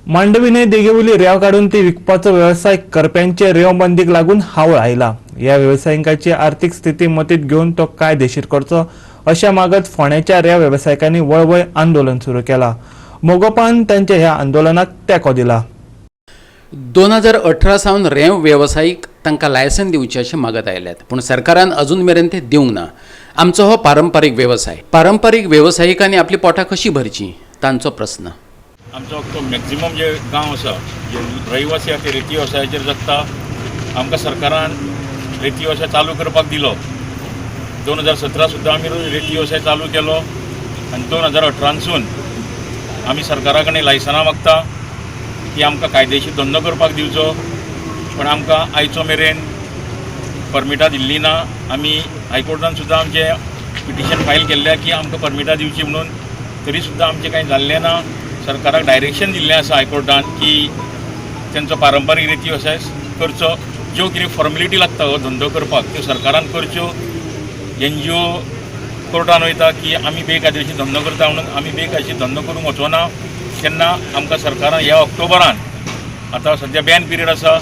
मांडवी न्हंय देगेवयली रेंव काडून ती विकपाचो वेवसाय करप्यांचे रेंव बंदीक लागून हावळ आयला. ह्या वेवसायिकांची आर्थिक स्थिती मतींत घेवन तो कायदेशीर करचो अशें मागत फोंडेच्या रेंव वेवसायिकांनी वळवय आंदोलन सुरू केला. मगोपान तांच्या ह्या आंदोलनाक तेंको दिला. 2018 सावन रेंव वेवसायीक तांकां लायसन दिवचें अशें मागत आयल्यात, पूण सरकारान अजून मेरेन तें दिवंक ना. आमचो हो पारंपारीक वेवसाय. पारंपारीक वेवसायिकांनी आपली पोटां कशीं भरचीं, तांचो प्रस्न. आमचो मॅक्झिमम जे गांव आसा, जे रहिवासी आसा, ते रेती वेवसायाचेर जगता. आमकां सरकारान रेती वेवसाय चालू करपाक दिलो. 2017 सुद्दां आमी रेती वेवसाय चालू केलो आनी 2018नसून आमी सरकारा कडेन लायसनां मागता की आमकां कायदेशीर धंदो करपाक दिवचो, पण आमकां आयचो मेरेन परमिटां दिल्ली ना. आमी हायकोर्टान सुद्दां आमचें पिटिशन फायल केल्लें की आमकां परमिटां दिवची म्हणून, तरी सुद्दां आमचें कांय जाल्लें ना. सरकाराक डायरेक्शन दिल्लें आसा हायकोर्टान की तेंचो पारंपारीक रेती वेवसाय करचो. ज्यो कितें फॉर्मेलिटी लागता हो धंदो करपाक, त्यो सरकारान करच्यो. एनजीओ कोर्टान वयता की आमी बेकायदेशीर धंदो करता म्हणून. आमी बेकायदेशीर धंदो करूंक वचोना. तेन्ना आमकां सरकारान ह्या ऑक्टोबरान, आतां सद्या बॅन पिरियड आसा,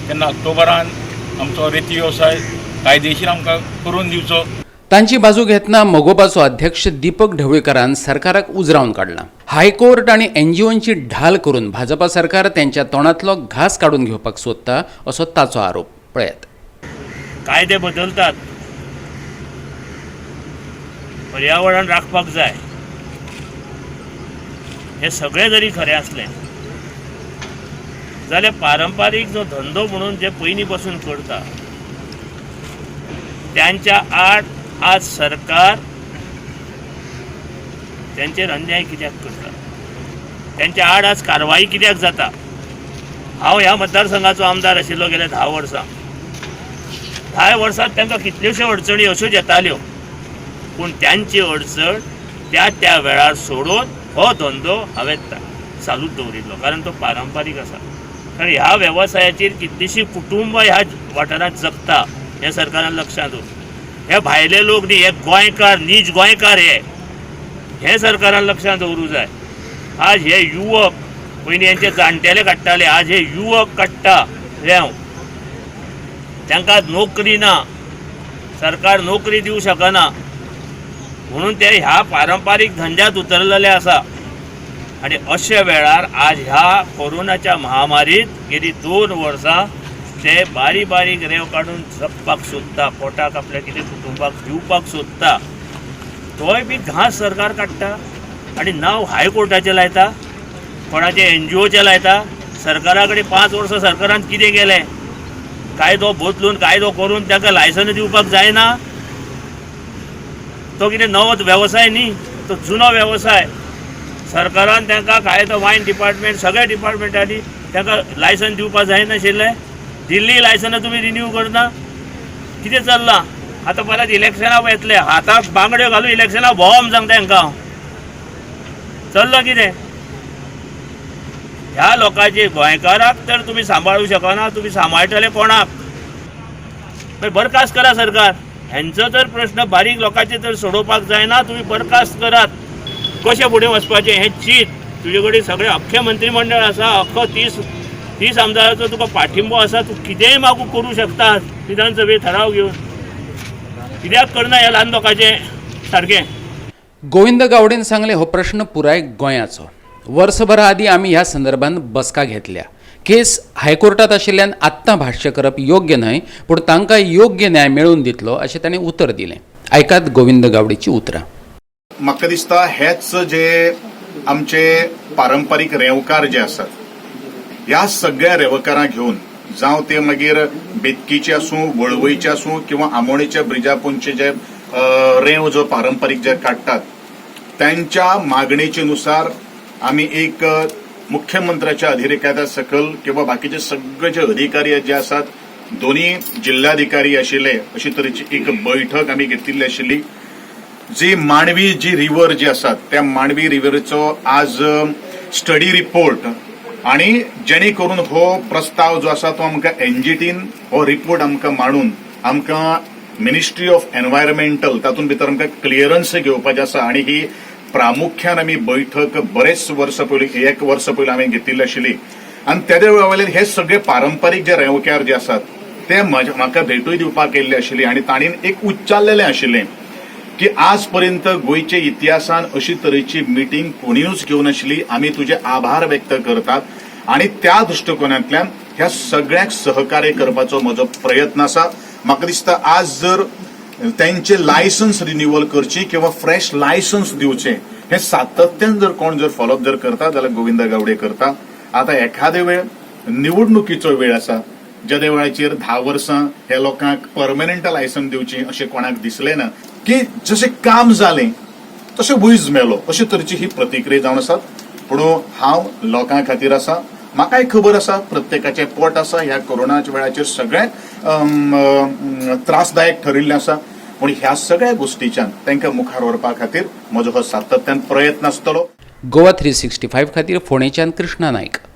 तेन्ना ऑक्टोबरान आमचो रेती वेवसाय कायदेशीर आमकां करून दिवचो. तांची बाजू घेतना मगोपाचो अध्यक्ष दीपक ढवळीकारान सरकाराक उजरावन काडला. हायकोर्ट आनी एनजीओंची ढाल करून भाजपा सरकार त्यांच्या तोंडांतलो घास काडून घेवपाक सोदता असो ताचो आरोप. पळयात. कायदे बदलतात, पर्यावरण राखपाक जाय, हे सगळें जरी खरें आसलें जाल्यार पारंपारीक जो धंदो म्हणून जे पयलीं पसून करता त्यांच्या आड आज सरकार त्यांचेर अन्याय कित्याक करता? त्यांच्या आड आज कारवाई कित्याक जाता? हांव ह्या मतदारसंघाचो आमदार आशिल्लो गेले 10 वर्सां. 10 वर्सांत तांकां कितल्योश्यो अडचणी अश्योच येताल्यो, पूण त्यांची अडचण त्या त्या वेळार सोडोवन हो धंदो हांवें चालूच दवरिल्लो, कारण तो पारंपारीक आसा. कारण ह्या वेवसायाचेर कितलींशीं कुटुंबां ह्या वाठारांत जगता हें सरकारान लक्षांत दवर. हे भायले लोक न्ही, हे गोंयकार, नीज गोंयकार हे. हें सरकारान लक्षांत दवरूं जाय. आज हे युवक, पयलीं हेंचे जाणटेले काडटाले, आज हे युवक काडटा रेंव. तांकां नोकरी ना, सरकार नोकरी दिवं शकना म्हणून ते ह्या पारंपारीक धंद्यात उतरलेले आसा. आनी अशे वेळार आज ह्या कोरोनाच्या महामारीत गेली 2 वर्सां ते बारीक बारीक रेंव काडून जगपाक सोदता, पोटाक आपल्या कितें कुटुंबाक दिवपाक सोदता, तोय बी घांस सरकार काडटा आनी नांव हायकोर्टाचें लायता, कोणाचें एनजीओचें लायता. सरकारा कडेन 5 वर्सां सरकारान कितें केलें? कायदो बदलून कायदो करून ताका लायसन दिवपाक जायना? तो कितें नवो वेवसाय न्ही, तो जुनो वेवसाय. सरकारान तांकां कायदो वायन डिपार्टमेंट सगळ्या डिपार्टमेंटांनी तांकां लायसन दिवपाक जायनाशिल्लें. दिल्ली लायसनां तुमी रिन्यू करना, कितें चल्लां? आतां परत इलेक्शनां येतले, हाताक बांगड्यो घालून इलेक्शनां भोंवम सांगता हांकां हांव. चल्लां कितें ह्या लोकांची? गोंयकाराक तर तुमी सांबाळूं शकना, तुमी सांबाळटले कोणाक? मागीर बरखास्त करा सरकार. हेंचो जर प्रश्न बारीक लोकांचे तर सोडोवपाक जायना, तुमी बरखास्त करात. कशें फुडें वचपाचें हें चीत. तुजे कडेन सगळें अख्खें मंत्रीमंडळ आसा, अख्खो 30 आमदाराचो तुका पाठिंबो आसा, तूं कितेंय मागू करूं शकता विधानसभेत ठराव घेवन. कित्याक करना ह्या ल्हान लोकांचें सारकें? गोविंद गावडेन सांगलें, हो प्रश्न पुराय गोंयाचो. वर्सभरा आदीं आमी ह्या संदर्भात बसका घेतल्या. केस हायकोर्टात आशिल्ल्यान आत्तां भाश्य करप योग्य न्हय, पूण तांकां योग्य न्याय मेळोवन दितलो अशें तांणी उतर दिलें. आयकात गोविंद गावडेची उतरां. म्हाका दिसता हेच जे आमचे पारंपारीक रेंवकार जे आसात, ह्या सगळ्या रेंवकारांक घेवन, जावं ते मागीर बेतकीचे आसूं, वळवयचे आसूं किंवा आमोणेच्या ब्रिजा पोंदचे जे रेंव जो पारंपारीक जे काडटात, त्यांच्या मागणेचे नुसार आमी एक मुख्यमंत्र्याच्या अधिकाऱ्या सकल किंवा बाकीचे सगळे जे अधिकारी जे आसात, दोन्ही जिल्हाधिकारी आशिल्ले, अशी तरेची एक बैठक आमी घेतिल्ली आशिल्ली. जी मांडवी जी रिव्हर जी आसात, त्या मांडवी रिव्हरचो आज स्टडी रिपोर्ट आणि जेणे करून हो प्रस्ताव जो आसा तो आमकां एनजीटीन हो रिपोर्ट आमकां मांडून आमकां मिनिस्ट्री ऑफ एनवायरमेंटल तातूंत भितर आमकां क्लियरन्स घेवपाचें आसा. आणि ही प्रामुख्यान आमी बैठक बरेच वर्स पयलीं, एक वर्स पयलीं आमी घेतिल्ली आशिल्ली आनी तेदे वेळा वयल्यान हे सगळे पारंपारीक जे रेंवकार जे आसात ते म्हाका भेटूय दिवपाक येयल्ले आशिल्ली आनी तांणी एक उच्चारलेलें आशिल्लें की आज पर्यंत गोंयच्या इतिहासान अशी तरेची मिटींग कोणीच घेवं नाशिल्ली, आमी तुजे आभार व्यक्त करतात आनी त्या दृश्टिकोनांतल्यान ह्या सगळ्यांक सहकार्य करपाचो म्हजो प्रयत्न आसा. म्हाका दिसता आज जर तेंचे लायसन्स रिन्युअल करची किंवा फ्रेश लायसन्स दिवचें हें सातत्यान जर कोण जर फॉलोअप जर करता जाल्यार गोविंद गावडे करता. आतां एखादे वेळ निवडणुकीचो वेळ आसा, जेदे वेळाचेर 10 वर्सां हे लोकांक परमनंट लायसन्स दिवचें अशें कोणाक दिसलें ना की जशें काम जालें तशें वैज मेलो अशे तरेची ही प्रतिक्रिया जावन आसात. पूण हांव लोकां खातीर आसा, म्हाकाय खबर आसा प्रत्येकाचें पोट आसा, ह्या कोरोनाच्या वेळाचेर सगळ्यांक त्रासदायक ठरिल्लें आसा, पूण ह्या सगळ्या गोश्टीच्यान तांकां मुखार व्हरपा खातीर म्हजो हो सातत्यान प्रयत्न आसतलो. गोवा 365 खातीर फोंडेच्यान कृष्णा नायक.